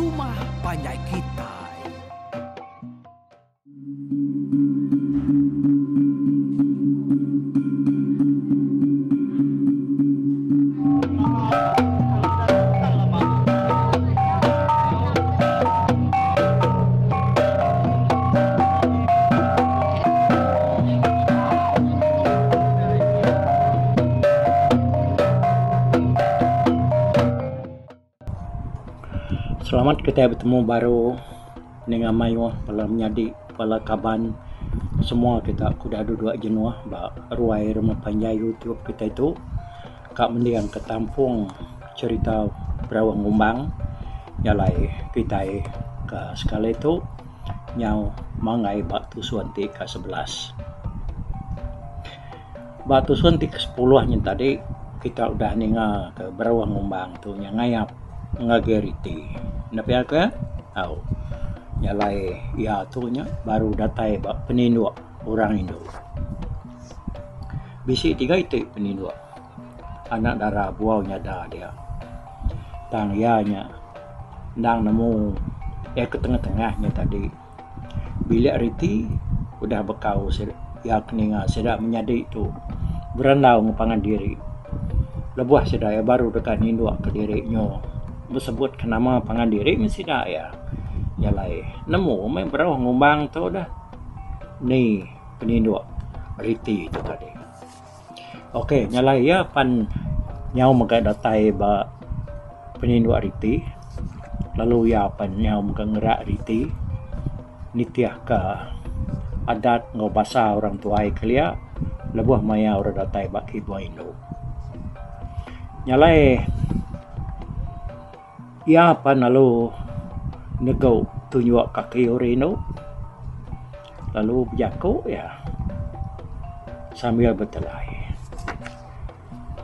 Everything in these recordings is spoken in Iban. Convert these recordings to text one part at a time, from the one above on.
rumah panjai kitai. Selamat kitai betemu baru ninga mayuh bala menyadi bala kaban semua kita ke udah duduk jenuh ba ruai rumah panjai youtube kitai tu ka mending ka tampung cherita Berauh Ngumbang jalai kitai ka sekali tu nyau manggai ba tusun ti ka 11. Ba tusun ti ke sepuluh nyin tadi kita udah ninga ka Berauh Ngumbang tu nya ngayap ngagai riti. Enda pia ke? Au. Jalai iya tu nya baru datai ba peninduk orang indu. Bisi tiga iti peninduk anak dara buau nyada dia. Tang iya nya endang nemu iya ke tengah-tengah nya tadi. Bilik riti udah bekau iya ke ninga sida menyadi tu berandau enggau pangan diri. Lebuh sida iya baru deka ninduk ke diri nyu besebut ke nama pangan diri meh sida iya. Jalai nemu meh berauh ngumbang tu dah ni peninduk riti tu tadi. Ok nyalai iya pan nyau mega datai ba peninduk riti lalu iya pan nyau mega ngerak riti nitih ka adat enggau basa orang tuai kelia lebuh maya orang datai ba kibung indu. Nyalai. Iya pan lalu negu tunjuk kaki orang indu lalu bejaku iya sambil betelai.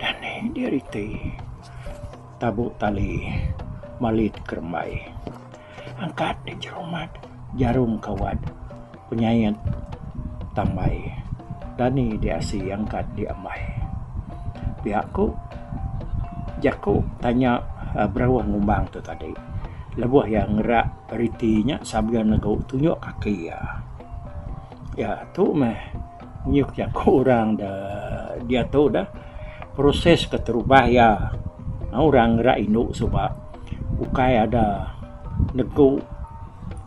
Dani diri ti tabu tali malit kerembai. Angkat deh jerumat jarum kawat penyait tambai dani diasi angkat diambai. Pia ku jaku tanya berauh ngumbang tu tadi lebuh iya ngerak riti nya sambil negu tunjuk kaki iya. Iya tu meh nyuk jaku orang da diatu dah proses keterubah iya orang ngerak indu suba ukai ada negu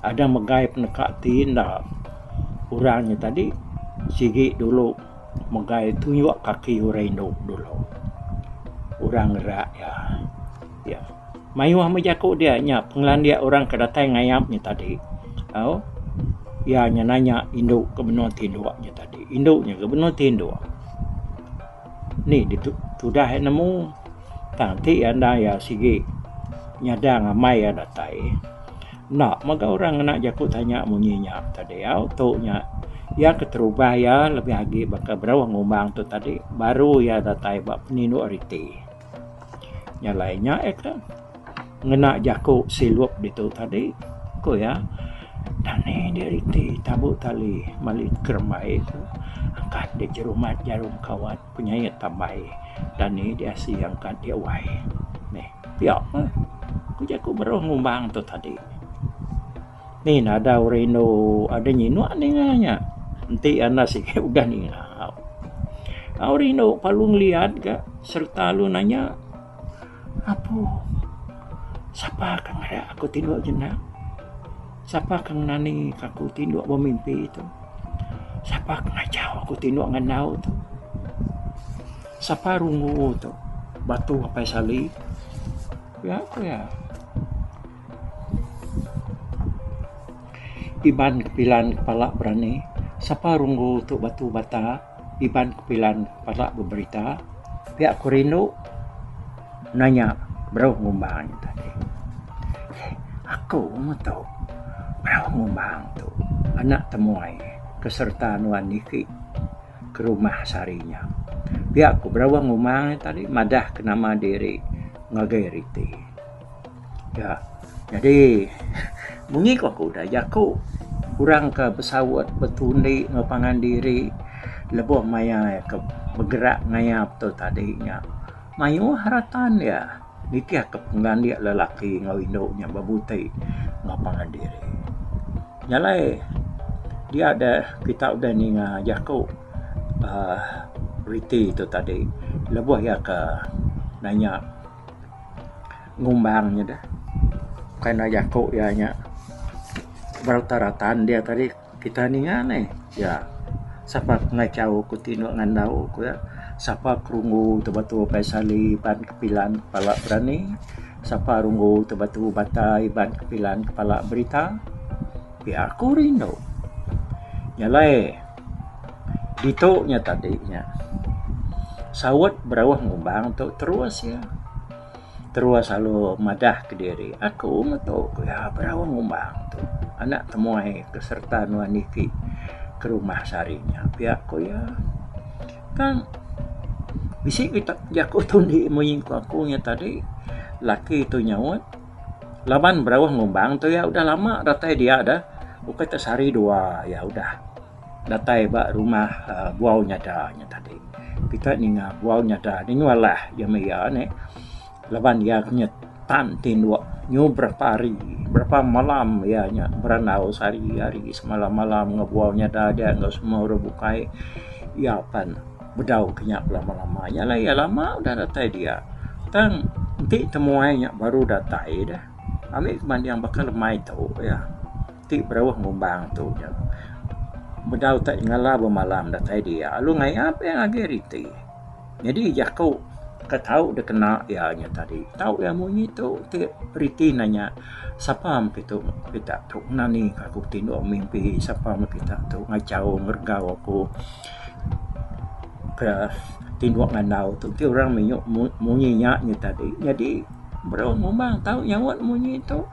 ada megai peneka ti enda orang nya tadi sigi dulu megai tunjuk kaki orang indu dulu orang ngerak iya. Iya mayuh meh jaku dia nya pengelandik orang ke datai ngayap nya tadi au iya nya nanya indu ke benung tinduk nya tadi indu nya ke benung tinduk. Ni ditu tudah iya nemu tang ti anda iya sigi nyadang amai iya datai. Enda mega orang ngena jaku tanya munyi nya tadi au tu nya iya keterubah iya lebih agi baka berauh ngumbang tu tadi baru iya datai ba penindu riti. Nya alai nya iya ke ngena jaku silup ditu tadi ku iya dani diri ti tabu tali mali kerembai ku angkat dek jerumat jarum kawat penyait tambai dani diasi angkat dia wai. Meh pia meh ku jaku baruh ngumbang tu tadi. Ni ne ada orang indu ada nyinuk ninga nya enti anda sigi udah ninga. Orang indu perlu ngeliat ga sereta lalu nanya apu sapa ka ngera aku tinduk jenak sapa ka ngenani ka aku tinduk bemimpi tu sapa ka ngajau aku tinduk ngandau tu sapa runggu tu batu apai sali pia ku iya. Iban Kepilan Kepala Berani sapa runggu tu batu bata Iban Kepilan Kepala Beberita pia ku rindu nanya berauh ngumbang nya tadi. Aku meh tu berauh ngumbang tu anak temuai ke sereta nuan niki ke rumah sehari nya. Pia ku berauh ngumbang nya tadi madah ke nama diri ngagai riti. Ya. Nyadi munyi ku aku udah jaku orang ke besaut betundi enggau pangan diri lebuh maya ke begerak ngayap tu tadi nya mayuh ratan iya. Nitih ke pengelandik lelaki enggau indu nya bebuti enggau pangan diri. Nya alai dia deh kita udah ninga jaku uhh riti tu tadi lebuh iya ke nanya ngumbang nya deh. Bukai enda jaku iya nya beratan-ratan dia tadi. Kita ninga neh ya. Sapa ke ngachau ku ti enda ngandau ku iya. Sapa ke runggu tebatu apai sali iban kepilan kepala berani. Sapa runggu tebatu bata iban kepilan kepala berita. Pia ku rindu. Nya alai ditu nya tadi nya saut berauh ngumbang tu terus iya. Terus lalu madah kediri, Aku metu ku iya berauh ngumbang tu anak temuai ke sereta nuan niki ke rumah sehari nya pia ku iya. Tang bisi kita jaku tundi munyi ku aku nya tadi laki tu nyaut laban berauh ngumbang tu iya udah lama datai dia dah ukai te sehari dua iya udah. Datai ba rumah uhh Buau Nyada nya tadi. Kita ninga Buau Nyada ninga alah jami iya neh laban iya ke nyetan tinduk nyu berapa hari berapa malam iya nya berandau sehari hari semalam malam enggau Buau Nyada dia enggau semua orang bukai iya pan bedau ke nya belama lama. Nya alai iya lama udah datai dia tang enti temuai nya baru datai deh ami ke manding baka lemai tu iya. Ti berauh ngumbang tu nya. Bedau tai ngala bemalam datai dia lalu ngayap iya ngagai riti. Nyadi jaku ke tau dikena iya nya tadi tau iya munyi tu ti riti nanya sapa meh kitu kita tu nani ka aku tinduk mimpi sapa meh kita tu ngachau ngeregau aku ke tinduk ngandau tu. Ti orang menyuk munyi nya nya tadi nyadi berauh ngumbang tau nyaut munyi tu.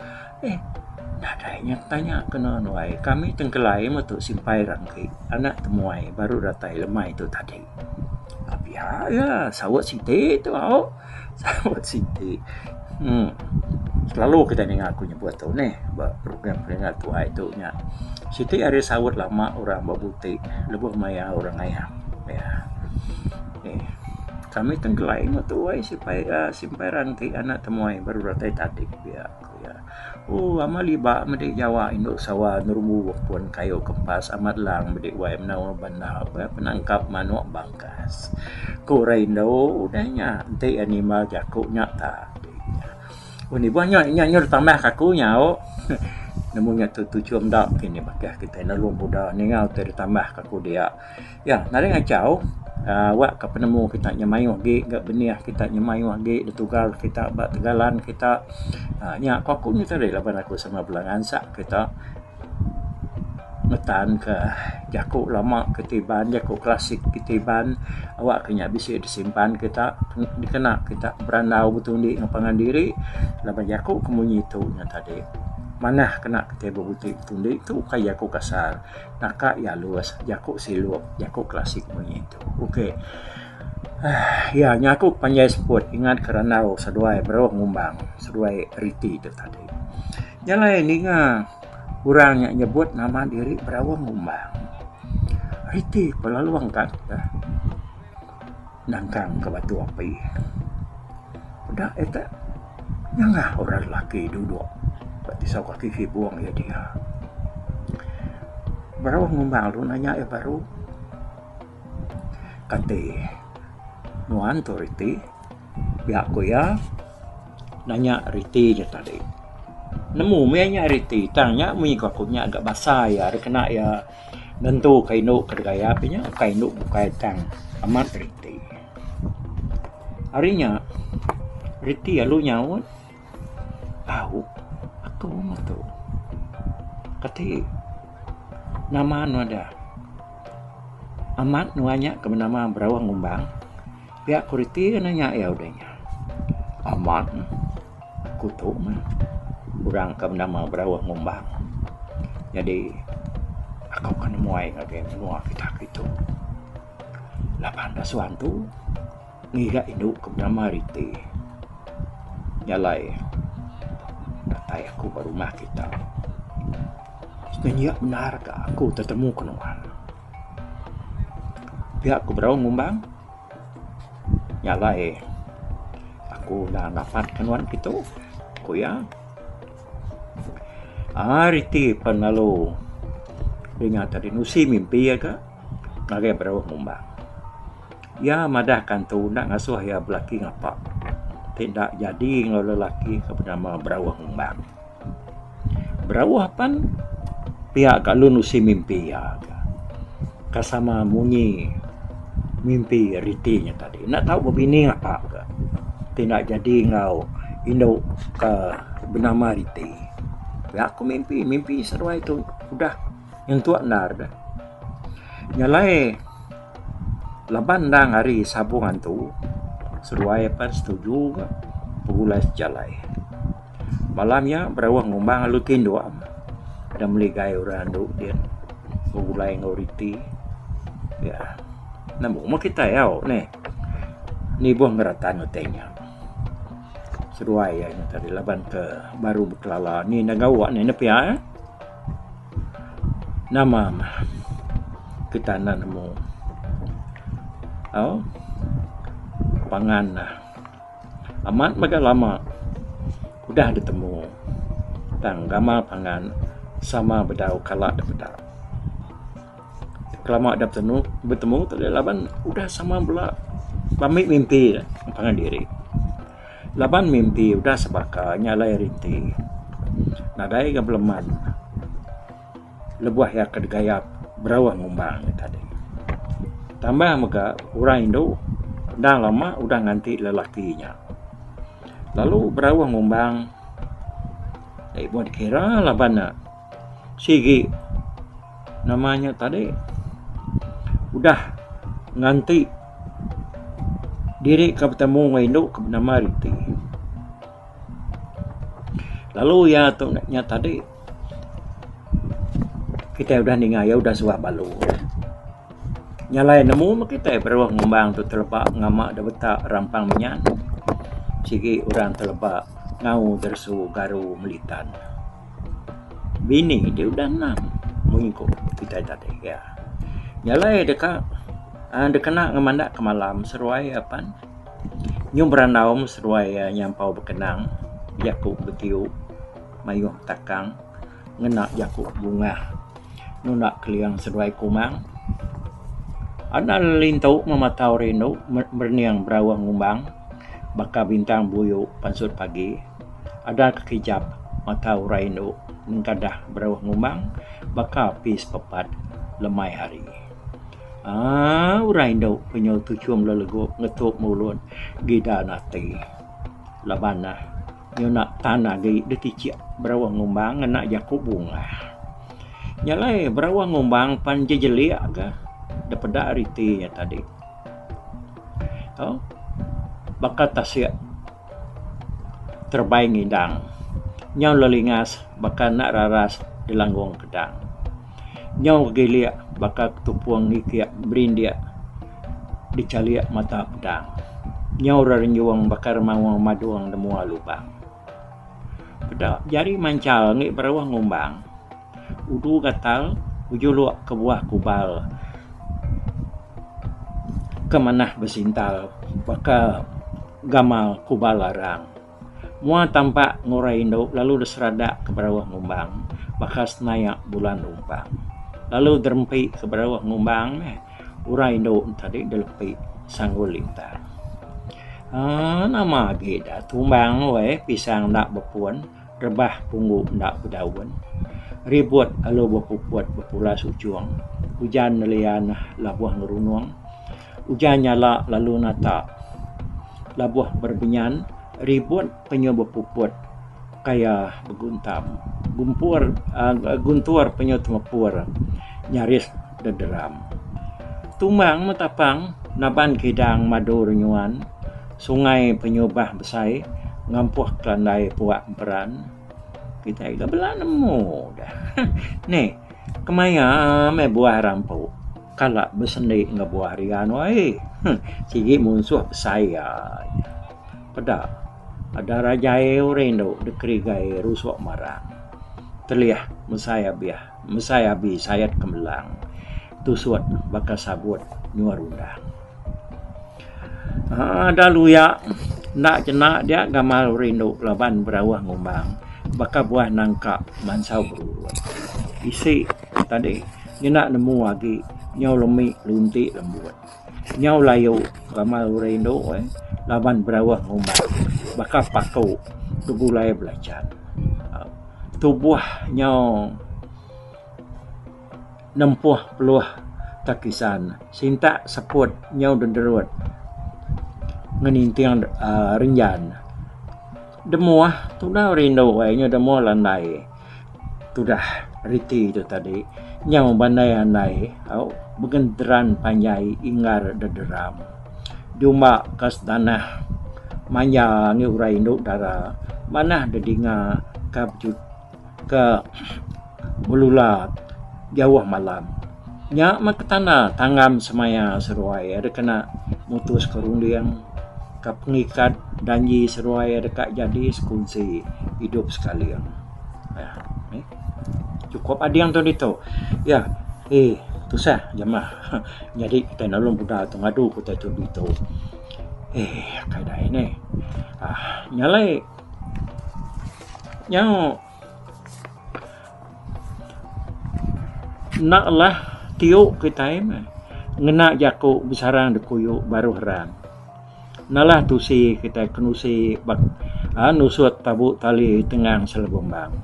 Eh, nadai nya tanya ke nuan wai. Kami tengkelai meh tu simpai rangki anak temuai baru datai lemai tu tadi. Pia iya saut siti tu au. Saut siti. Uhh selalu kita ninga aku nyebut tu neh ba program pengingat tuai tu nya. Siti ari saut lama orang ba buti lebuh maya orang ngayap. Iya. Eh kami tengkelai meh tu wai simpai uhh simpai rangki anak temuai baru datai tadi pia. Ku iya. Ooh amat liba medi jawa indu sawa nerumbu pun kayu kempas amat lang medi wai menawa banda penangkap manok bangkas. Ku orang indu udah nya enti animal jaku nya tadi. Un nibuh nya nya nyau ditambah ka aku nya au. Nemu nya tu tuchum enda kini bakih kitai nulung buda ninga utai ditambah ka aku dia. Ya nadai ngachau uhh wak ka penemu kita nya mayuh agi ga benih kita nya mayuh agi ditugal kita ba tegalan kita uhh nya ku aku nya tadi laban aku sama bala ngansak kita ngetan ka jaku lama ke Iban jaku klasik ke Iban awak ka nya bisi disimpan kita dikena kita berandau betundi ngan pangan diri laban jaku ke munyi tu nya tadi manah kena kitai bebuti betundi tu ukai jaku kasar. Naka iya alus jaku silup jaku klasik munyi tu. Okey uhh iya nya aku panjai seput ingat ke randau seduai beruh ngumbang seduai riti tu tadi. Nya alai ninga orang nya nyebut nama diri berauh ngumbang. Riti pelalu angkat ka nangkang ka batu api. Peda ita nyangah orang lelaki dudok ba tisau kaki kibong iya dia. Baru ngumbang lalu nanya iya baru kati nuan tu riti pia ku iya nanya riti nya tadi. Nemu mih nya riti tang nya mih ku aku nya ga basa iya dikena iya nentu ka indu ke digayap iya nya ukai indu bukai tang amat riti. Ari nya riti lalu nyaut tau aku metu kati nama nuan da amat nuan nya ke benama Berauh Ngumbang pia ku riti ke nanya iya udah nya. Amat aku tu meh orang ke benama Berauh Ngumbang nyadi aku ke nemuai ngagai menua kita kitu. Laban asu antu ngiga indu ke benama Riti. Nya alai datai aku ba rumah kita. Seninjik bendar ka aku tetemu ke nuan. Pia ku Berau ngumbang. Nya alai aku. Aku enda ngapatka nuan kitu, ku iya. Aaa riti pen lalu dinga tadi nusi mimpi iya ga ngagai Berauh Ngumbang. Iya madah ka antu enda ngasuh iya belaki ngapa ti enda jadi enggau lelaki ke benama Berauh Ngumbang. Berauh pan pia ka lalu nusi mimpi iya ga. Ka sama munyi mimpi riti nya tadi. Enda tau bebini ngapa ga ti enda jadi enggau indu ke benama riti. Pia ku mimpi, mimpi seduai tu udah nyentuk endar deh. Nya alai laban endang hari sabung antu seduai pan setuju ga begulai sejalai. Malam nya berauh ngumbang lalu tinduk da meligai orang andu din begulai enggau riti iya. Nemu meh kitai au neh nibuh ngeratan utai nya. Seduai iya nya tadi laban ke baru bekelala ni enda gawa ne pia eh. Nama meh kita enda nemu au pangan ne. Amat mega lama udah ditemu tang gamal pangan sama bedau kala da peda. Kelama da betemu betemu tu laban udah sama bela bambi mimpi pangan diri. Laban mimpi udah sebaka nya alai reti nadai ga beleman. Lebuh iya ke digayap berauh ngumbang nya tadi. Tambah mega orang indu endang lama udah nganti lelaki nya. Lalu berauh ngumbang ibuh dikira laban ne sigi nama nya tadi udah nganti diri ke betemu enggau indu ke benama Riti. Lalu iya tu nya tadi kitai udah ninga iya udah suah balu. Nya alai nemu meh kitai beruh ngumbang tu teleba ngama da beta rampang menyan sigi orang teleba ngau deresu garu melitan. Bini ti udah enam munyi ku kitai tadi iya. Nya alai deka uhh dikena ngemanda ke malam seruai apan. Nyu berandau meh seduai iya nyampau bekenang jaku betiu mayuh takang ngena jaku bungah nunda keling seduai kumang. Anak lelintu meh matau rindu merening berauh ngumbang baka bintang buyu pansut pagi ada kekijap mata orang indu nengkadah berauh ngumbang baka api sepepat lemai hari. Aaa orang indu penyu tuchum lelegup ngetup mulut gidan ati laban ne nyuna tan agi deh tichik berauh ngumbang ngena jaku bungah. Nya alai berauh ngumbang pan jejelik ga da peda riti nya tadi. Tau baka tasik terebai ngindang nyau lelingas baka enda raras dilanggung kedang. Nyau gegilik baka ketupung ngikik berindik dichalik mata pedang. Nyau rerenjung baka remaung madung nemua lubang. Peda jari manchal ngi berauh ngumbang. Udu gatal bejuluk ke buah kubal ke manah besintal baka gamal kubal arang. Mua tampak ngurai indu lalu diseradak ke berauh ngumbang baka senayak bulan rumpang. Lalu derempi ke berauh ngumbang meh orang indu ne tadi dilepi sanggul lintang. Aaa nama agi da tumbang weh pisang enda bepun rebah punggu enda bedaun. Ribut lalu bepuput bepulas ujung ujan nelian labuh ngerunung. Ujan nyala lalu nata labuh berebenyan ribut penyu bepuput kaya beguntam gumpur uhh guntur penyu temepur nyaris dederam. Tumbang meh tapang naban kidang madu renyuan sungai penyu bah besai ngampuh kelandai puak emperan. Kitai ga bela nemu dah. Neh kemaya meh buah rampu. Kala besendi enggau buah rian wai. Huh sigi munsuh besai iya. Peda ada rajai orang indu dikerigai rusuk marang. Telih mesai abih mesai abi sayat kemelang tusut baka sabut nyuar undang. Aaa da luya. Enda jena dia gamal rindu laban berauh ngumbang baka buah nangka mansau berurut. Isi tadi ngena nemu agi nyau lemi lunti lembut. Nyau layu gamal rindu eh laban berauh ngumbang baka paku begulai belacan. Tubuh nyau Nempuh peluh takisan sintak seput nyau dederut ngeninting uhh renjan. Demuh tudah rindu ai nyau demuh landai tudah riti tu tadi nyau bandai andai au begenteran panjai inggar dederam. Jumba ka setanah manja ngi orang indu dara manah dedinga ka ke belula jauh malam. Nya meh ketanda tanggam semaya seduai iya deka mutus ke runding ke pengikat danji seduai iya deka jadi sekunsi idup sekali. Chukup ading tu ditu. Iya eh tusah jamah nyadi kitai nulung buda tu ngadu ke utai tu ditu. Eh kai dai neh uhh nya alai. Nyau enda lah tiu kitai meh ngena jaku besarang dikuyu baruh rang. Nalah tusi kitai kenusi ba aaa nusut tabu tali tengang selebumbang.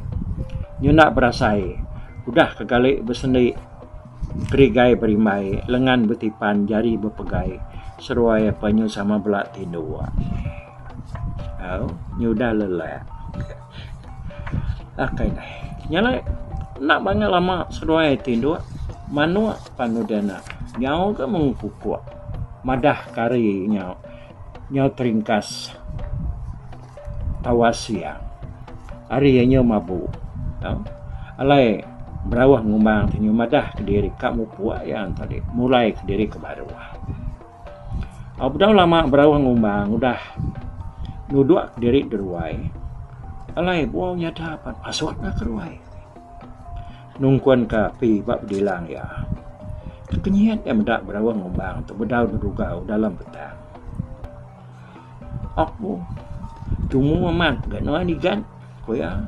Nyenda berasai udah ke gali besendi kerigai berimbai lengan betipan jari bepegai seruai apai nyu sama bela tinduk. Au nyudah lelak. Akai deh. Nya alai enda bangat lama seduai tinduk manuk pan udah enda nyau ga mung pupuk madah ke hari nya nyau teringkas tawas siang. Hari iya nyau mabuk. Au alai berauh ngumbang ti nyau madah kediri ka mupuk iya tadi mulai kediri ke baruh. Bedau lama berauh ngumbang udah nudok diri deruai alai buau nyada pan pasut ne keruai nungkun ka api ba bedilang iya. Tekenyit iya meda berauh ngumbang tu bedau dedugau dalam petang. Apu tumu amat ga nuan igat ku iya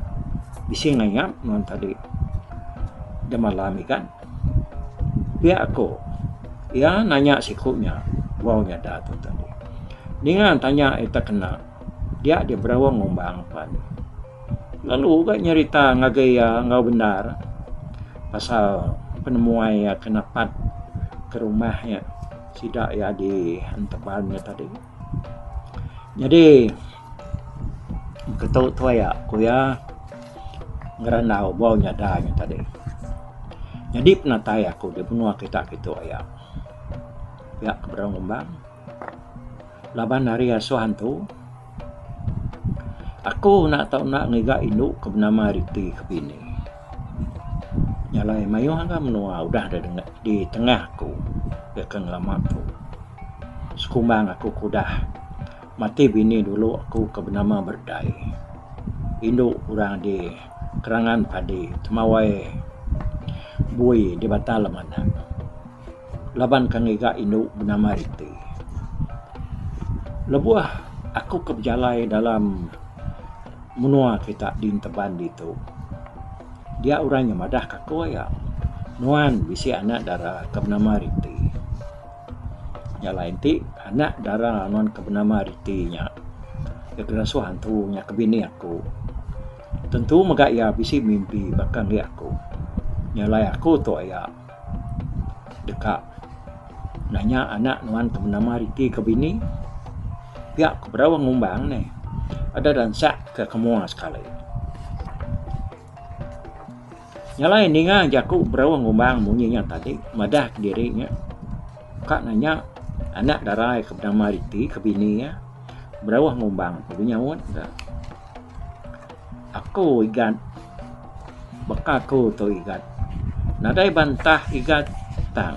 bisi ngayap nuan tadi da malam igat. Pia ku iya nanya siku nya wang nyada tu tadi. Ninga tanya ita kena dia deh beraung ngumbang pan. Lalu ga nyerita ngagai iya enggau bendar pasal penemuai iya ke nepat ke rumah nya sida iya di Enteban nya tadi. Nyadi ketu tuai ku iya ngerandau bau nyada nya tadi. Nyadi penatai aku di menua kita kitu aya pia ke Berang Umbang laban hari asuh antu aku enda tau enda ngiga indu ke benama Riti ke bini. Nya alai mayuh ga menua udah di tengah aku ke ngelama tu. Sekumbang aku ke udah mati bini dulu aku ke benama Berdai. Indu orang di Kerangan Padi Temawai Bui di Batang Lemanak laban ke ngiga indu benama Riti. Lebuh aku ke bejalai dalam menua kita di Enteban ditu dia orang nya madah ka aku aya nuan bisi anak dara ke benama Riti. Nya alai enti anak dara nuan ke benama Riti nya ke ngasuh antu nya ke bini aku tentu mega iya bisi mimpi baka enggi aku. Nya alai aku tu aya deka nanya anak nuan ke benama Riti ke bini pia ku berauh ngumbang neh ada dansak ke ke mua sekali. Nya alai ninga jaku berauh ngumbang munyi nya tadi madah kediri nya ka nanya anak dara ke benama Riti ke bini iya berauh ngumbang ku nyaut ga. Aku igat baka aku tu igat nadai bantah igat tang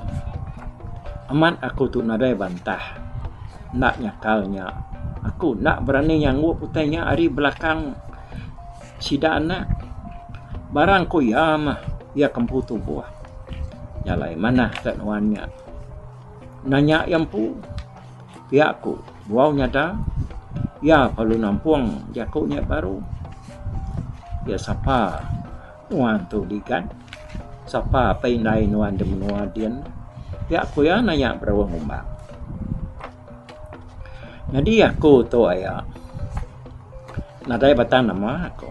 amat aku tu nadai bantah enda nyakal nya aku enda berani nyanggup utai nya ari belakang. Sida anak barang ku iya mah iya ke empu tubuh. Nya alai manah ka nuan nya. Nanya iya empu pia ku buau nyada. Iya perlu nampung jaku nya baru. Iya sapa nuan tu digan. Sapa apai indai nuan da menua din. Pia ku iya nanya Berauh Ngumbang. Nyadi aku tu aya nadai batang nama aku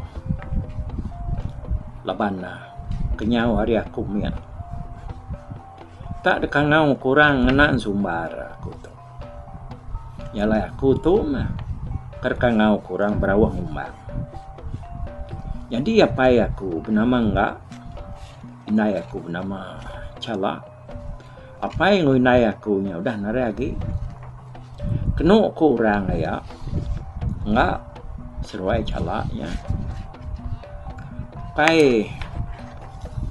laban ne kenyau ari aku mit. Tak dikangau ku orang ngena ensumbar aku tu. Nya alai aku tu mah ke ngau ku orang berauh ngumbang. Nyadi apai aku benama Engga, indai aku benama Chala. Apai enggau indai aku nya udah narai agi. Kenu ku orang aya Engga seruai Chala nya. Apai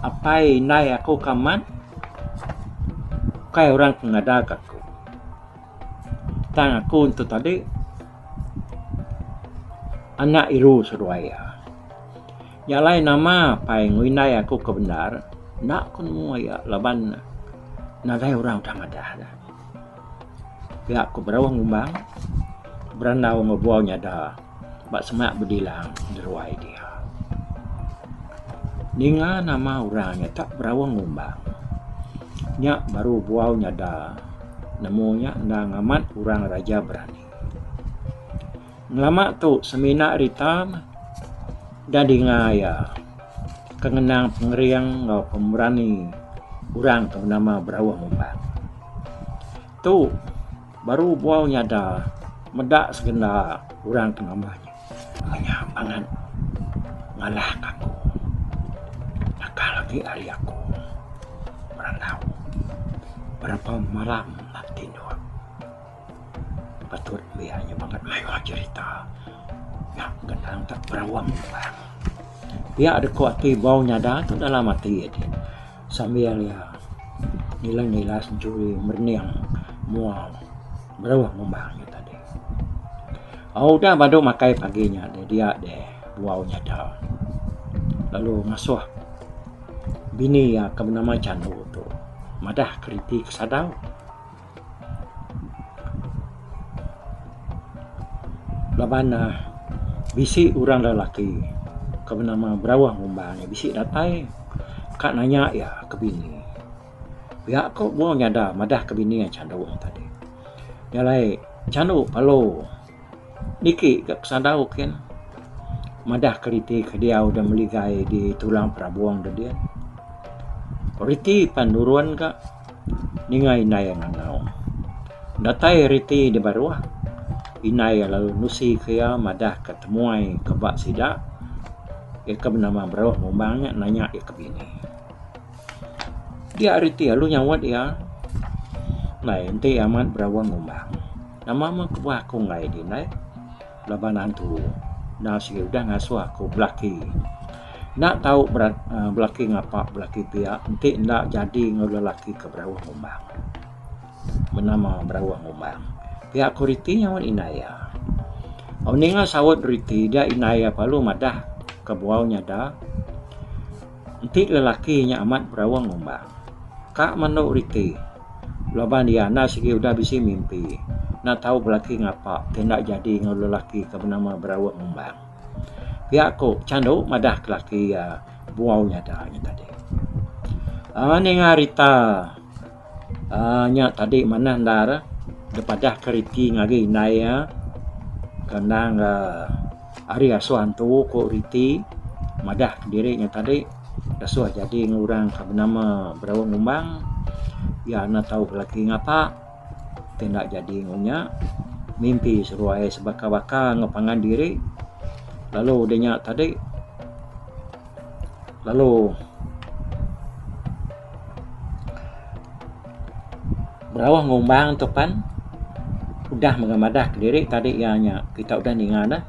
apai indai aku ke amat ukai orang ke ngadak aku. Tang aku tu tadi anak iru seduai iya. Nya alai nama apai enggau indai aku ke bendar enda ku nemu aya laban nadai orang udah madah ne. Pia ku berauh ngumbang berandau enggau buau nyada ba semak bedilang deruai dia. Ninga nama orang nya tak berauh ngumbang. Nya baru buau nyada nemu nya endang amat orang raja berani. Ngelama tu semina rita meh da dinga iya ke ngenang pengering enggau pemerani orang ke benama Berauh Ngumbang. Tu. Baru buau nyada meda segenda orang ke nambah nya. Menya bangat ngalah ka aku. Nakal agi ari aku berandau berapa malam enda tinduk. Patut mih nya bangat mayuh cherita nya genang tak berawang bang. Pia deka ati buau nyada tu dalam ati ati. Sambil iya ngilas-ngilas enchuri merening mua beruh ngumbang nya tadi. Au udah badu makai pagi nya deh dia deh buau nyada lalu ngasuh bini iya ke benama Chandu tu madah ke riti ke sadau. Laban ne bisi orang lelaki ke benama Berauh Ngumbang nya bisi datai ka nanya iya ke bini. Pia ko wong nyada madah ke bini iya chandu tadi. Nya alai chandu perlu niki ka sadau kin madah ke riti ke diau da meligai di tulang perabung de din. Riti pan nurun ka. Ninga indai iya ngangau. Datai riti di baruh, indai iya lalu nusi ke iya madah ke temuai ke ba sida iya ke benama Beruh Ngumbang nya nanya iya ke bini. Dia riti lalu nyaut iya, Ndai enti amat Beruh Ngumbang. Nama meh kebuah aku enggai di indai? Laban antu enda sigi udah ngasuh aku belaki. Enda tau belaki ngapa belaki pia enti enda jadi enggau lelaki ke berauh ngumbang. Benama berauh ngumbang. Pia ku riti nyaut indai iya. Au ninga saut riti dia indai iya perlu madah ke buau nyada enti lelaki nya amat berauh ngumbang. Ka menu riti. Laban iya enda sigi udah bisi mimpi enda tau belaki ngapa ti enda jadi enggau lelaki ke benama Berauh Ngumbang. Pia ku Chandu madah ke laki iya Buau Nyada nya tadi. Aaa ninga rita aaa nya tadi manah endar dipadah ke riti ngagai indai iya ke endang aaa ari asuh antu ku riti madah kediri nya tadi. Dasuh jadi enggau orang ke benama Berauh Ngumbang iya enda tau belaki ngapa ti enda jadi enggau nya mimpi seduai sebaka-baka enggau pangan diri lalu udah nya tadi lalu Berauh Ngumbang tu pan udah mega madah kediri tadi iya nya kita udah ninga ne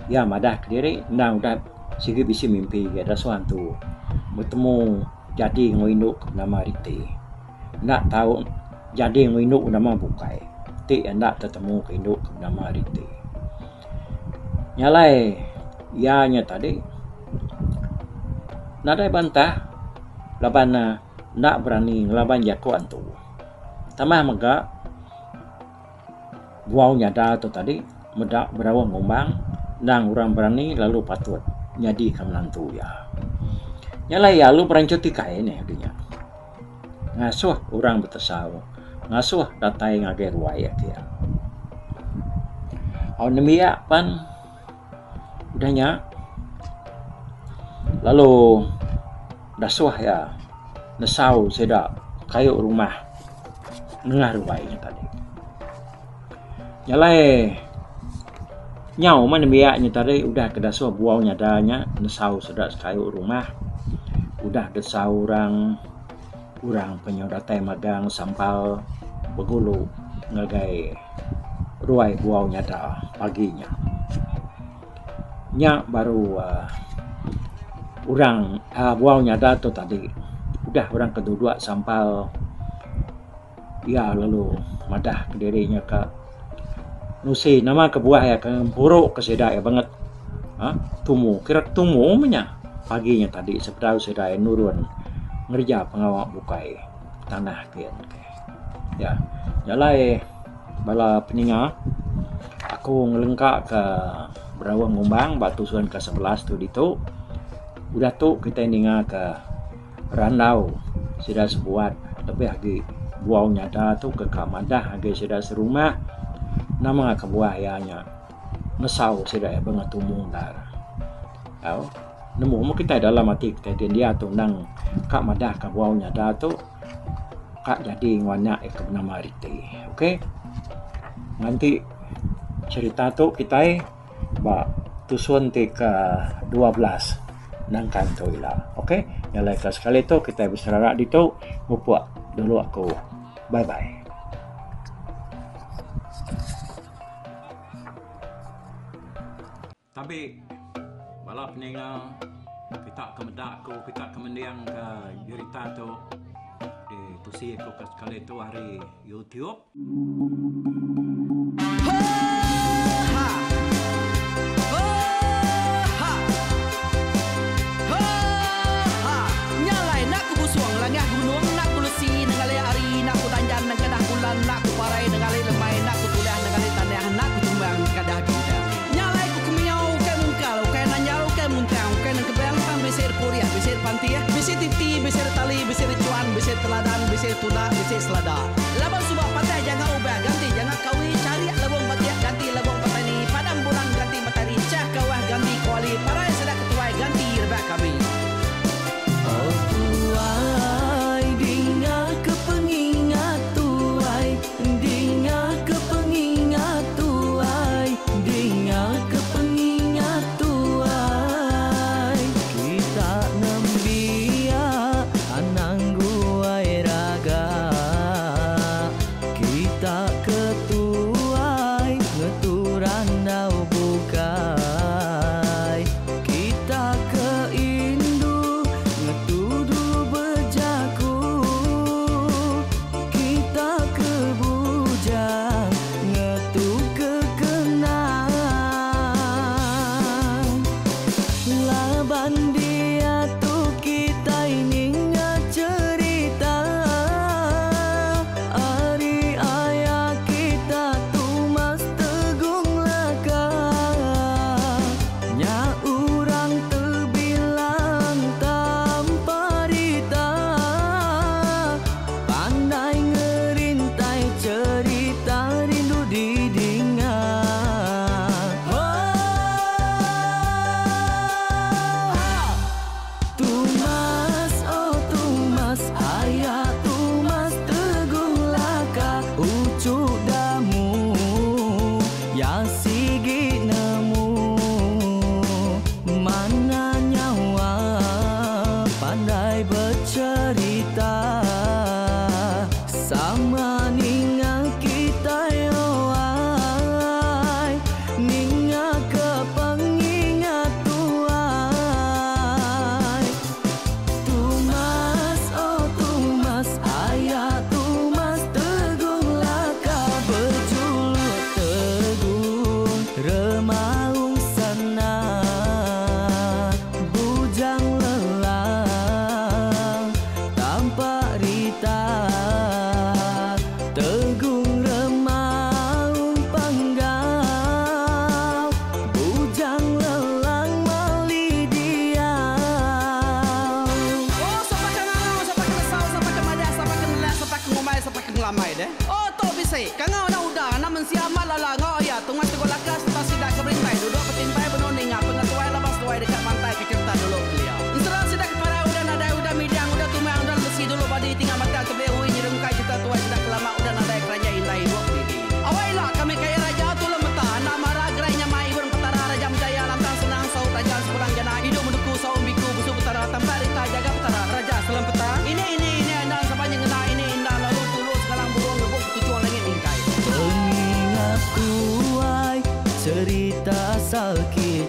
iya madah kediri endang udah. Sigi bisi mimpi ga dasuh antu betemu jadi enggau indu ke benama Riti. Enda tau jadi enggau indu benama bukai ti enda tetemu ke indu ke benama Riti. Nya alai iya nya tadi nadai bantah laban ne enda berani ngelaban jaku antu. Tambah mega buau nyada tu tadi. Meda Berauh Ngumbang endang orang berani lalu patut nyadika menantu iya. Nya alai iya lalu beranchut tikai neh agi nya. Ngasuh orang betesau, ngasuh datai ngagai ruai agi iya. Au nembiak pan udah nya lalu dasuh iya nesau sida kayu rumah nengah ruai nya tadi. Nya alai nyau meh nembiak nya tadi udah ke dasuh buau nyada nya nesau sida sekayu rumah udah desau orang, orang pe nyau datai magang sampal begulu ngagai ruai buau nyada pagi nya. Nya baru uhh orang uhh buau nyada tu tadi udah orang ke duduk sampal. Iya lalu madah kediri nya ka nusi nama kebuah iya ke ngempuru ke sida iya banget uhh tumu kira tumu meh nya pagi nya tadi sebedau sida iya nurun ngereja pengawa bukai tanah kian ke. Ya jalai bala peninga aku ngelengka ka beraung ngumbang ba tusun ke 11 tu ditu udah tu kitai ninga ka Randau sida sebuat lebih agi buau nyada tu ke ka madah agi sida serumah nama kebuah iya nya mesau sida iya bengah tumu endar. Au nemu meh kitai dalam ati kitai ti dia tu endang ka madah ka buau nyada tu ka jadi enggau anak iya ke benama Riti. Ok nganti cherita tu kitai. Ba tusun ti ke 12 nangkan tu ila. Ok nya alai ka sekali tu kitai beserara ditu mupuk dulu aku. Bye bye. Tabi bala peninga kita ke meda aku kita ke mending ka jerita tu ditusi aku ka sekali tu ari YouTube. Laban suba patah janga ubah ganti janga kawi charik lebung batik ganti lebung petani padam bulan ganti matari chah kawah ganti kuali parai sida ketuai ganti rebak kami. Oh tuai dinga ke pengingat tuai dinga ke pengingat tuai dinga ke pengingat tuai kita nembiak anang guai raga.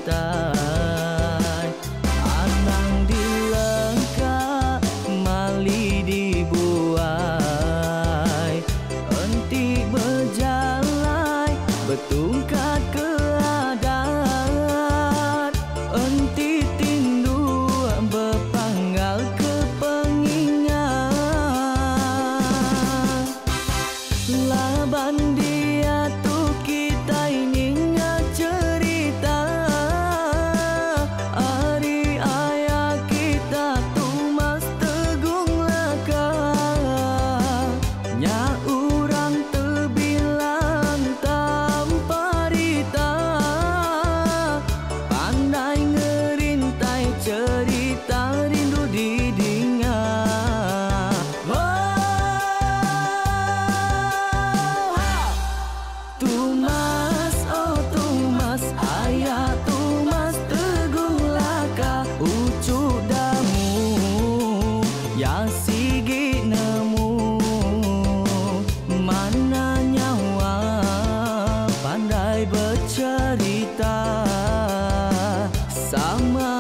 kitai. Anang dilengka mali dibuai. Enti bejalai betungkat ke adat. Enti tindu bepanggal ke pengingat. Laban diatu kitai ninga cherita ari aya kita Tumas Tegung Laka. Nya orang tebilang tanpa rita. Pandai ngerintai cherita rindu didinga. Oh, ha! Tumas, oh Tumas, ayah Tumas Tegung Laka, uchu damu, ya sigi nemu. Mana nyawa pandai bercerita sama.